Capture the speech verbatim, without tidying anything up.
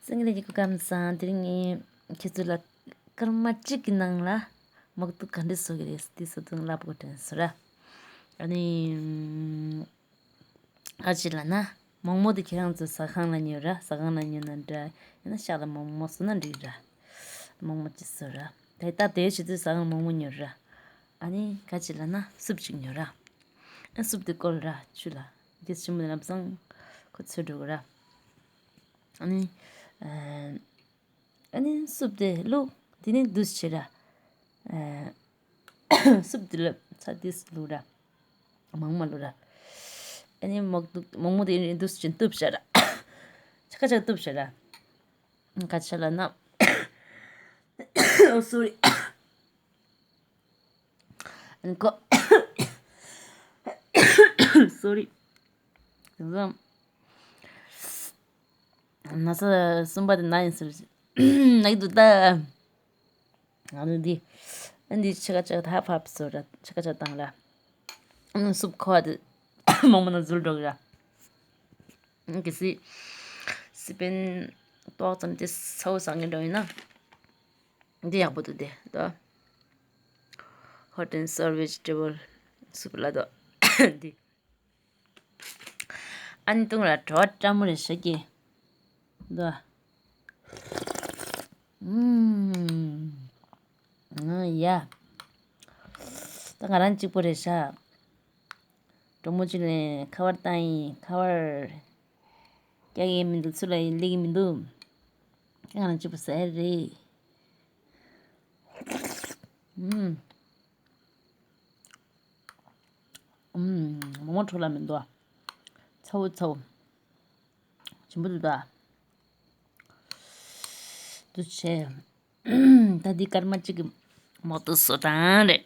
སང་ཉིན་ལ་ཡི་གུ་ཀམ་སང་དེ་རིང་ངས་ཁྱེད་ཚོ་ལ་སྐར་མ་གཅིག་གི་ནང་ལ་མོག་ཏུ་ག་འདྲ་བཟོ་གི་རེད་དེ་བཟོ་སྟངས་ལབ་དགོས་དྲན་སོང་ར། ཨ་ནི། ཨ་ཅི་ལ་ན། མོག་མོག་དེ་ཁྱེད་རང་ཚོ་ཟ་ཁང་ལ་ཉོ་ར། ཟ་ཁང་ལ་ཉོ་ན་འདྲ། ཡང་ན་ཤག་ལ་མོག་མོག་བཟོ་ན་འགྲིག་ར། མོག་མོག་ཅིག་བཟོ་ར། ད་ལྟ་དེའི་ཆེད་དུ་ཟ་ཁང་མོག་མོག་ཉོ་ར། ཨ་ནི་ག་ཅི་ལ་ན་སུབ་ཅིག་ཉོ་ར། ཨ་སུབ་དེ་བསྐོལ་ར་ཆུ་ལ། རྒྱུ་ཆེན་པོ་དེ་ལམ་སང་ཁོ་ཚོས་འགྲོ་གི་ར། ཨ་ནི། ཨ་ནི་སུབ་དེ་བླུགས། དེ་ནི་འདུས་བྱས་ར། ཨ། སུབ་དེ་ལ་ཚྭ་ཏིས་བླུགས་ར། མང་མ་བླུགས་ར། ཨ་ནི་མོག་ཏུ་མོག་མོག་དེ་ནི་འདུས་བྱས་གཏུབ་བྱས་ར། ཆ་ཁ་ཆ་གཏུབ་བྱས་ར། ག་ཆ་ལ་ན། ཨོ་སོ་རི། ཨ་ནི་ཁོ། སོ་རི། དེང་སང་ན་ཚ་གསུམ་པ་དེ་ན་ཡིན་ཟེར། ན་གི་འདུག་ད། ང་ནི་འདི། ཨ་འདི་ཆ་ག་ཆ་ག་ད་ཕབ་སོ་ར་ཆ་ག་ཆ་བཏང་ར། ཨ་སུབ་ཁོ་བ་དེ་མང་པོ་ན་འཛུལ་འགྲོ་གི་ར། གལ་སྲིད་སི་པན་ཏོག་ཙམ་དེ་ཚ་བོ་ཟ་མཁན་འདྲ་ཡིན་ན། འདི་ཡག་པོ་འདུག་དེ་ད། Hot and sour vegetable soup ལ་དོ། འདི། ཨ་ནི་བཏུང་ར་བྲོ་བ་སྤྲ་མོ་རེ་ཞག་གི། འདུག་ཨ། ཨུམ། ཨ་ཡ། ད་ང་རང་གཅིག་པོ་རེད་ཤག་གྲོགས་མོ་གཅིག་ལ་ཁ་པར་བཏང་ཡིན། ཁ་པར་རྒྱག་གི་མི་འདུག་ཚུར་ལ་ཡིན་སླེབས་ཀྱི་མི་འདུག་ང་རང་གཅིག་པོ་ཟ་ཡ་རེད། ཨུམ། ཨུམ། མོག་མོག་འཕྲོ་བརླག་མི་འདུག་ཚ་བོ་ཚ་བོ། ཞིམ་པོ་འདུག་ད། འདུག་བྱས། ད་འདི་སྐར་མ་གཅིག་གི་མོག་ཏུ་བཟོ་སྟངས་རེད།